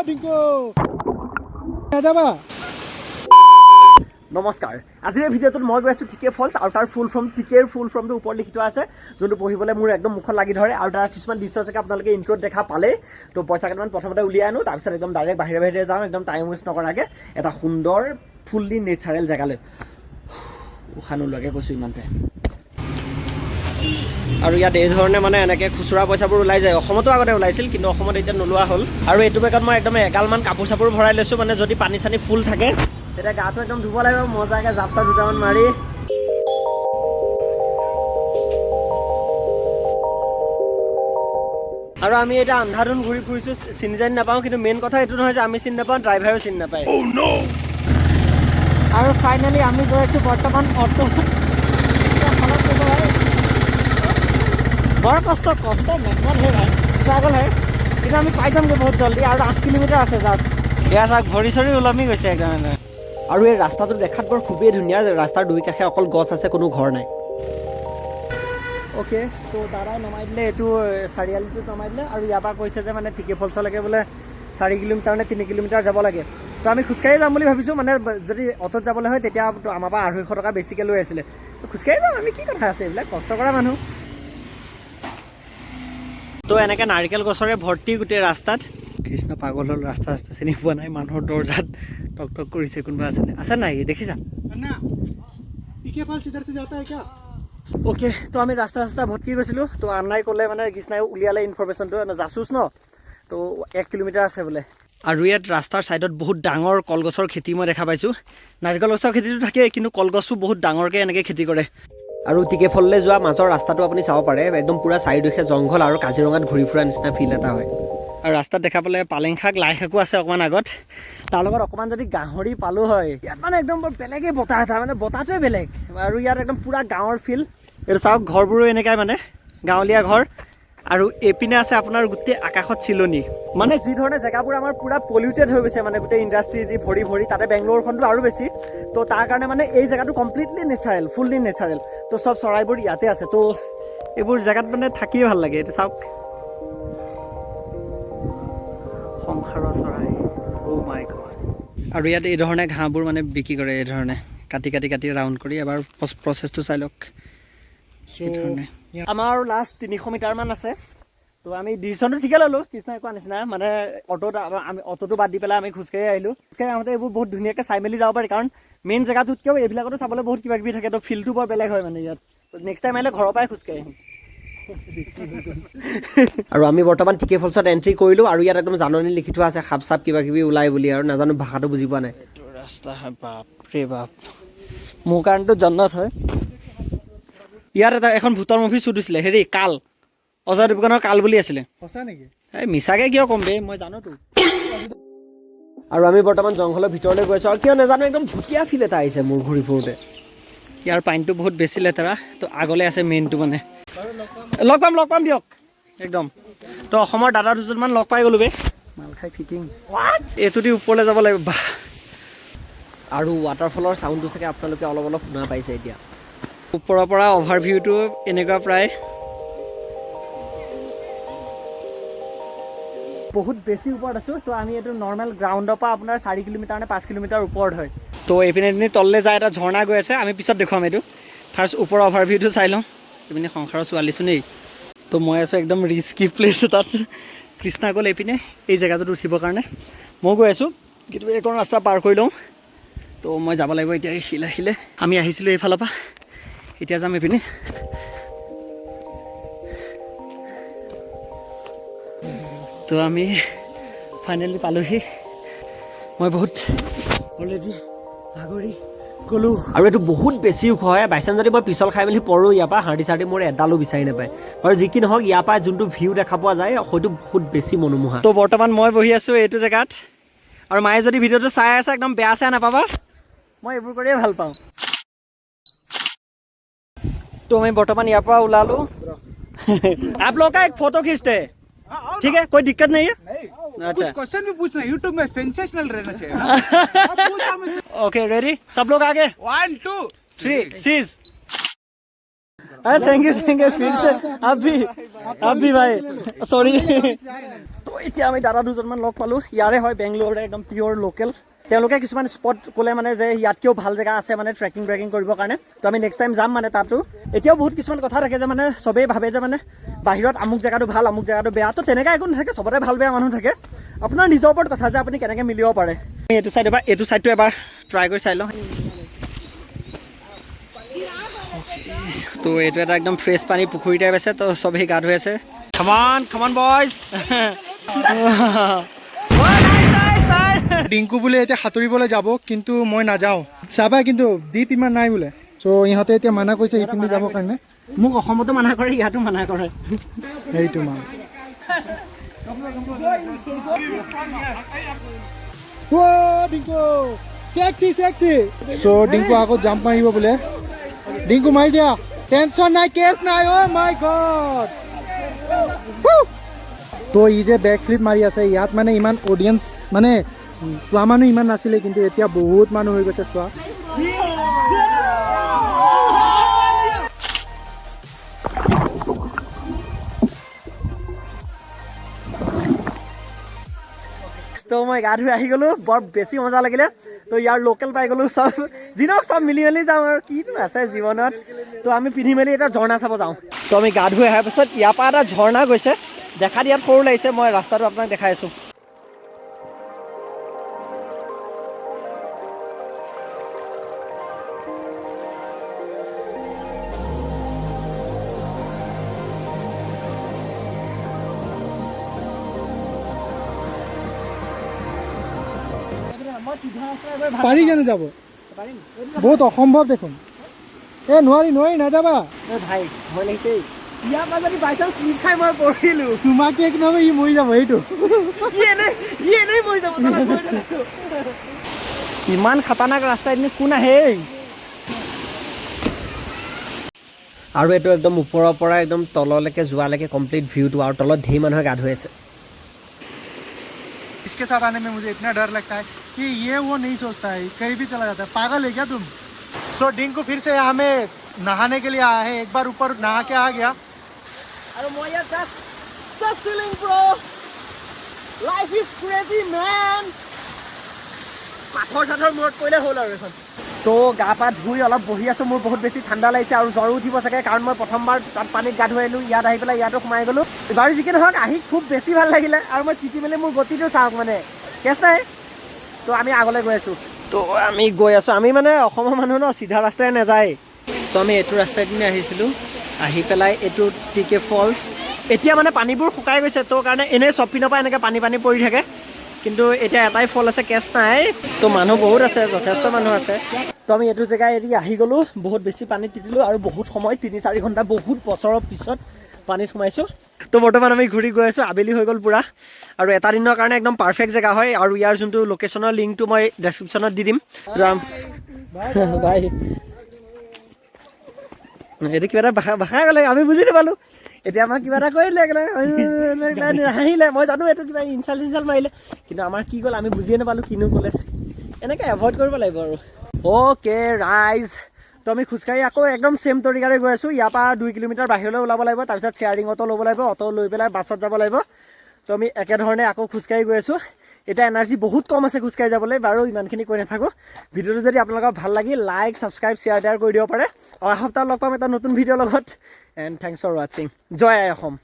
টিংকু, নাযাবা। নমস্কাৰ, আজিৰ এই ভিডিঅ'টোত মই গৈ আছোঁ টিকে ফলছ আৰু তাৰ ফুল ফৰ্ম, টিকেৰ ফুল ফৰ্মটো ওপৰত লিখি থোৱা আছে, যোনটো পঢ়িবলৈ মোৰ একদম মুখত লাগি ধৰে। আৰু তাৰ কিছুমান দৃশ্য চাগে আপোনালোকে ইণ্ট্ৰ'ত দেখা পালেই। তো পইচা কেইটামান প্ৰথমতে উলিয়াই আনো, তাৰপিছত একদম ডাইৰেক্ট বাহিৰে বাহিৰে যাওঁ, একদম টাইম ৱেষ্ট নকৰাকৈ এটা সুন্দৰ ফুল্লি নেচাৰেল জেগালৈ। উশাহ নোলোৱাকৈ কৈছোঁ ইমানতে। আৰু ইয়াত এই ধৰণে মানে এনেকৈ খুচুৰা পইচাবোৰ ওলাই যায়। অসমতো আগতে ওলাইছিল, কিন্তু অসমত এতিয়া নোলোৱা হ'ল। আৰু এইটো বেগত মই একদম এগালমান কাপোৰ চাপোৰ ভৰাই লৈছোঁ, মানে যদি পানী চানী ফুল থাকে তেতিয়া গাটো একদম ধুব লাগিব মজাকৈ, জাপ চাপ দুটামান মাৰি। আৰু আমি এতিয়া আন্ধাধুন ঘূৰি ফুৰিছোঁ, চিনি জানি নাপাওঁ। কিন্তু মেইন কথা এইটো নহয় যে আমি চিনি নাপাওঁ, ড্ৰাইভাৰেও চিনি নাপায়। আৰু ফাইনেলি আমি গৈ আছোঁ বৰ্তমান অটো। বৰ কষ্ট, কষ্ট, মেহনত হে ভাই, ষ্ট্ৰাগল হয়, কিন্তু আমি পাই যামগৈ বহুত জল্দি। আৰু 8 কিলোমিটাৰ আছে জাষ্ট। এয়া চাওক, ভৰি চৰি ওলমি গৈছে একদম এনে। আৰু এই ৰাস্তাটো দেখাত বৰ খুবেই ধুনীয়া। ৰাস্তাৰ দুই কাষে অকল গছ আছে, কোনো ঘৰ নাই। অ'কে, তো দাদাই নমাই দিলে, এইটো চাৰিআলিটোত নমাই দিলে। আৰু ইয়াৰ পৰা কৈছে যে মানে টিকে ফলছলৈকে বোলে 4 কিলোমিটাৰ নে 3 কিলোমিটাৰ যাব লাগে। তো আমি খোজকাঢ়ি যাম বুলি ভাবিছোঁ। মানে যদি অ'টোত যাবলৈ হয়, তেতিয়া আমাৰ পৰা 250 টকা বেছিকৈ লৈ আছিলে। তো খোজকাঢ়ি যাম আমি, কি কথা আছে, এইবিলাক কষ্ট কৰা মানুহ। তো এনেকৈ নাৰিকল গছৰে ভৰ্তি গোটেই ৰাস্তাত। কৃষ্ণ পাগল হ'ল, ৰাস্তা ৰাস্তা চিনি পোৱা নাই। মানুহৰ দৰ্জাত টক টক কৰিছে, কোনোবা আছেনে? আছে নাই দেখিছা? अन्ना, टीके फॉल्स इधर से जाता है क्या? অ'কে, তো আমি ৰাস্তা ৰাস্তা ভটকি গৈছিলোঁ। তো আন্নাই ক'লে, মানে কৃষ্ণাই উলিয়ালে ইনফৰমেশ্যনটো, জাচুচ ন, তো 1 কিলোমিটাৰ আছে বোলে। আৰু ইয়াত ৰাস্তাৰ ছাইডত বহুত ডাঙৰ কলগছৰ খেতি মই দেখা পাইছোঁ। নাৰিকল গছৰ খেতিটো থাকেই, কিন্তু কলগছো বহুত ডাঙৰকৈ এনেকৈ খেতি কৰে। আৰু টিকে ফললৈ যোৱা মাজৰ ৰাস্তাটো আপুনি চাব পাৰে, একদম পূৰা চাৰিওদিশে জংঘল আৰু কাজিৰঙাত ঘূৰি ফুৰা নিচিনা ফিল এটা হয়। আৰু ৰাস্তাত দেখা পালে পালেং শাক, লাই শাকো আছে অকণমান আগত। তাৰ লগত অকণমান যদি গাহৰি পালোঁ হয়। ইয়াত মানে একদম বৰ বেলেগেই বতাহ এটা, মানে বতাহটোৱে বেলেগ। আৰু ইয়াত একদম পূৰা গাঁৱৰ ফিল। এইটো চাওক, ঘৰবোৰো এনেকাই, মানে গাঁৱলীয়া ঘৰ। আৰু এইপিনে আছে আপোনাৰ গোটেই আকাশত চিলনি। মানে যি ধৰণে জেগাবোৰ আমাৰ পূৰা পলিউটেড হৈ গৈছে, মানে গোটেই ইণ্ডাষ্ট্ৰি দি ভৰি ভৰি, তাতে বেংগলোৰখনটো আৰু বেছি। তো তাৰ কাৰণে মানে এই জেগাটো কমপ্লিটলি নেচাৰেল, ফুল্লি নেচাৰেল। তো চব চৰাইবোৰ ইয়াতে আছে। তো এইবোৰ জেগাত মানে থাকিয়ে ভাল লাগে। এইটো চাওক, সংসাৰৰ চৰাই, অ' মাই গড। আৰু ইয়াত এই ধৰণে ঘাঁহবোৰ মানে বিক্ৰী কৰে, এই ধৰণে কাটি কাটি কাটি ৰাউণ্ড কৰি। এবাৰ প্ৰচেছটো চাই লওক, এই ধৰণে। আমাৰ লাষ্ট 300 মিটাৰমান আছে। তো আমি ডিচিশ্যনটো ঠিকে ল'লোঁ, কৃষ্ণাই কোৱা নিচিনা। মানে অ'টোত আমি অ'টোটো বাদ দি পেলাই আমি খোজকাঢ়ি আহিলোঁ। খোজকাঢ়ি আহোঁতে এইবোৰ বহুত ধুনীয়াকৈ চাই মেলি যাব পাৰি, কাৰণ মেইন জেগাটোতকৈও এইবিলাকতো চাবলৈ বহুত কিবা কিবি থাকে। তো ফিলটো বৰ বেলেগ হয় মানে ইয়াত। নেক্সট টাইম আহিলে ঘৰৰ পৰাই খোজকাঢ়ি আহিম। আৰু আমি বৰ্তমান টিকে ফলছত এণ্ট্ৰি কৰিলোঁ। আৰু ইয়াত একদম জাননী লিখি থোৱা আছে, সাপ চাপ কিবা কিবি ওলাই বুলি। আৰু নাজানো, ভাষাটো বুজি পোৱা নাই। এইটো ৰাস্তা হয়, বাপ ৰে বাপ, মোৰ কাৰণেতো জন্নত হয়। ইয়াত এটা এখন ভূতৰ মুভি শ্বুট হৈছিলে, হেৰি কাল, অজয় দেৱগনৰ কাল বুলি আছিলে। সঁচা নেকি? এই মিছাকে কিয় ক'ম বে, মই জানোতো। আৰু আমি বৰ্তমান জংঘলৰ ভিতৰলৈ গৈ আছোঁ। আৰু কিয় নাজানো, একদম ভুটীয়া ফিল এটা আহিছে মোৰ ঘূৰি ফুৰোঁতে। ইয়াৰ পানীটো বহুত বেছি লেতেৰা। তো আগলৈ আছে মেইনটো, মানে লগ পাম, লগ পাম দিয়ক একদম। তো অসমৰ দাদা দুজনমান লগ পাই গ'লো বে। মাল খাই ফিটিং। এইটো দি ওপৰলৈ যাব লাগিব, বাহ। আৰু ৱাটাৰফলৰ চাউণ্ডটো চাগে আপোনালোকে অলপ অলপ শুনা পাইছে এতিয়া। ওপৰৰ পৰা অভাৰভিউটো এনেকুৱা প্ৰায়। বহুত বেছি ওপৰত আছোঁ। তো আমি এইটো নৰ্মেল গ্ৰাউণ্ডৰ পৰা আপোনাৰ 4 কিলোমিটাৰ নে 5 কিলোমিটাৰ ওপৰত হয়। তো এইপিনে পিনে তললৈ যায় এটা ঝৰ্ণা গৈ আছে, আমি পিছত দেখুৱাম এইটো। ফাৰ্ষ্ট ওপৰৰ অভাৰভিউটো চাই লওঁ। এইপিনে সংসাৰৰ ছোৱালীচোন দেই। তো মই আছোঁ একদম ৰিস্কি প্লেচ এটাত। কৃষ্ণা গ'ল এইপিনে এই জেগাটোত উঠিবৰ কাৰণে, ময়ো গৈ আছোঁ, কিন্তু এইকণ ৰাস্তা পাৰ কৰি লওঁ। তো মই যাব লাগিব এতিয়া এই শিলে শিলে। আমি আহিছিলোঁ এইফালৰ পৰা, এতিয়া যাম এইপিনে। তো আমি ফাইনেলি পালোহি। মই বহুত অলৰেডি ভাগৰি গ'লোঁ। আৰু এইটো বহুত বেছি ওখ হয়। বাই চান্স যদি মই পিছল খাই মেলি পৰোঁ, ইয়াৰ পৰা হাৰ্ডি চাৰ্ডি মোৰ এডালো বিচাৰি নাপায়। বাৰু যি কি নহওক, ইয়াৰ পৰা যোনটো ভিউ দেখা পোৱা যায়, হয়তো বহুত বেছি মনোমোহা। তো বৰ্তমান মই বহি আছোঁ এইটো জেগাত। আৰু মায়ে যদি ভিডিঅ'টো চাই আছে, একদম বেয়া চেয়া নাপাবা, মই এইবোৰ কৰিয়ে ভাল পাওঁ। তো আমি বৰ্তমান ইয়াৰ পৰা ওলালোঁ। आप लोग का एक फोटो खींचते हैं, ठीक है? कोई दिक्कत नहीं है? नहीं। अच्छा। कुछ क्वेश्चन भी पूछना, यूट्यूब में सेंसेशनल रहना चाहिए ना। आप पूछ हमें। Okay, ready? सब लोग आगे। One, two, three, cheese. अरे, thank you, thank you. फिर से आप भी, आप भी भाई, সৰি। তো এতিয়া আমি দাদা দুজনমান লগ পালোঁ, ইয়াৰে হয়, বেংগলোৰৰে একদম পিয়'ৰ লোকেল। তেওঁলোকে কিছুমান স্পট ক'লে মানে যে ইয়াতকৈও ভাল জেগা আছে মানে ট্ৰেকিং ট্ৰেকিং কৰিবৰ কাৰণে। তো আমি নেক্সট টাইম যাম মানে তাতো। এতিয়াও বহুত কিছুমান কথা থাকে যে মানে চবেই ভাবে যে মানে বাহিৰত আমুক জেগাটো ভাল, আমুক জেগাটো বেয়া। তো তেনেকুৱা একো নাথাকে, চবতে ভাল বেয়া মানুহ থাকে। আপোনাৰ নিজৰ ওপৰত কথা যে আপুনি কেনেকৈ মিলিব পাৰে। আমি এইটো ছাইড এবাৰ, এইটো ছাইডটো এবাৰ ট্ৰাই কৰি চাই লওঁ। তো এইটো এটা একদম ফ্ৰেছ পানী পুখুৰী টাইপ আছে, তো চবেই গা ধুই আছে। Come on, come on boys. Dinku বোলে এতিয়া সাঁতুৰিবলৈ যাব, কিন্তু মই নাযাওঁ। চাবা, কিন্তু দ্বীপ ইমান নাই বোলে। চ' ইহঁতে এতিয়া মানা কৰিছে ইপিনে যাবৰ কাৰণে। মোক অসমতো মানা কৰে, ইয়াতো মানা কৰে। সেইটো মান। Dinku sexy sexy. So' Dinku আকৌ জাম্প মাৰিব বোলে। ডিংকু, মাৰি দিয়া, টেনচন নাই, কেছ নাই। অ' মাই গড! তো ই যে বেক ফ্লিপ মাৰি আছে, ইয়াত মানে ইমান অডিয়েঞ্চ, মানে চোৱা মানুহ ইমান নাছিলে, কিন্তু এতিয়া বহুত মানুহ হৈ গৈছে চোৱা। তো মই গা ধুই আহি গ'লোঁ, বৰ বেছি মজা লাগিলে। তো ইয়াৰ লোকেল পাই গ'লোঁ। চব যি নহওক, চব মিলি মেলি যাওঁ আৰু কিনো আছে জীৱনত। তো আমি পিন্ধি মেলি এটা ঝৰ্ণা চাব যাওঁ। তো আমি গা ধুই অহাৰ পিছত ইয়াৰ পৰা এটা ঝৰ্ণা গৈছে, দেখাত ইয়াত সৰু লাগিছে। মই ৰাস্তাটো আপোনাক দেখাই আছোঁ। পাৰি জানো যাব? বহুত অসম্ভৱ দেখোন। এ নোৱাৰি, নোৱাৰি, নাযাবা। এ ভাই, ভয় লাগিছে। ইয়াৰ পৰা যদি বাই চান্স শ্লিপ খাই মই পৰিলোঁ, তোমাকে এক নহয়, ই মৰি যাব এইটো। ই এনেই মৰি যাব। তলত পৰি থাকিব। ইমান খাতাৰনাক ৰাস্তা, এদিন কোন আহে এই? আৰু এইটো একদম ওপৰৰ পৰা একদম তললৈকে যোৱালৈকে কমপ্লিট ভিউটো, আৰু তলত ধেৰ মানুহে গা ধুই আছে। इसके साथ आने में मुझे इतना डर लगता है कि ये वो नहीं सोचता है, कहीं भी चला जाता है। पागल है क्या तुम? सो डिंकू फिर से यहाँ में नहाने के लिए आया है। एक बार ऊपर नहा के आ गया। আৰু মই ইয়াত just chilling, bro. Life is crazy, man. পাথৰ চাথৰ মূৰত পৰিলে হ'ল আৰু এইখন। তো গা পা ধুই অলপ বহি আছোঁ। মোৰ বহুত বেছি ঠাণ্ডা লাগিছে আৰু জ্বৰো উঠিব চাগে, কাৰণ মই প্ৰথমবাৰ তাত পানীত গা ধুই আহিলোঁ, ইয়াত আহি পেলাই ইয়াতো সোমাই গ'লোঁ। বাৰু যি কি নহওক, আহি খুব বেছি ভাল লাগিলে। আৰু মই তিতি মেলি মোৰ গতিটো চাওক, মানে কেছ নাই। তো আমি আগলৈ গৈ আছোঁ। তো আমি গৈ আছোঁ, আমি মানে অসমৰ মানুহ ন, চিধা ৰাস্তাৰে নাযায়। তো আমি এইটো ৰাস্তাই পিনে আহিছিলোঁ, আহি পেলাই এইটো টিকে ফলছ। এতিয়া মানে পানীবোৰ শুকাই গৈছে, তো কাৰণে এনেই চব পিনৰ পৰা এনেকৈ পানী পানী পৰি থাকে, কিন্তু এতিয়া এটাই ফল আছে, কেছ নাই। তো মানুহ বহুত আছে, যথেষ্ট মানুহ আছে। তো আমি এইটো জেগা এৰি আহি গ'লোঁ। বহুত বেছি পানীত তিতিলোঁ আৰু বহুত সময়, 3-4 ঘণ্টা, বহুত বছৰৰ পিছত পানীত সোমাইছোঁ। তো বৰ্তমান আমি ঘূৰি গৈ আছোঁ, আবেলি হৈ গ'ল পূৰা। আৰু এটা দিনৰ কাৰণে একদম পাৰফেক্ট জেগা হয়। আৰু ইয়াৰ যোনটো লোকেশ্যনৰ লিংকটো মই ডেছক্ৰিপশ্যনত দি দিম। ৰাম বাই। এইটো কিবা এটা ভাষা ভাষা ক'লে, আমি বুজি নাপালোঁ। এতিয়া আমাক কিবা এটা কৰিলে, হাঁহিলে। মই জানো এইটো কিবা ইনচাল্ট চিনচাল্ট মাৰিলে, কিন্তু আমাৰ কি ক'ল আমি বুজিয়ে নাপালোঁ, কিনো ক'লে। এনেকৈ এভইড কৰিব লাগিব আৰু। অ'কে ৰাইজ, তো আমি খোজকাঢ়ি আকৌ একদম ছেম তৰিকাৰে গৈ আছোঁ। ইয়াৰ পৰা 2 কিলোমিটাৰ বাহিৰলৈ ওলাব লাগিব, তাৰপিছত শ্বেয়াৰিং অ'টো ল'ব লাগিব, অ'টো লৈ পেলাই বাছত যাব লাগিব। তো আমি একেধৰণে আকৌ খোজকাঢ়ি গৈ আছোঁ। এতিয়া এনাৰ্জি বহুত কম আছে খোজকাঢ়ি যাবলৈ। বাৰু ইমানখিনি কৈ নাথাকোঁ। ভিডিঅ'টো যদি আপোনালোকৰ ভাল লাগি, লাইক, ছাবস্ক্ৰাইব, শ্বেয়াৰ টেয়াৰ কৰি দিব পাৰে। অহা সপ্তাহত লগ পাম এটা নতুন ভিডিঅ'ৰ লগত। And thanks for watching. Joy I Assam.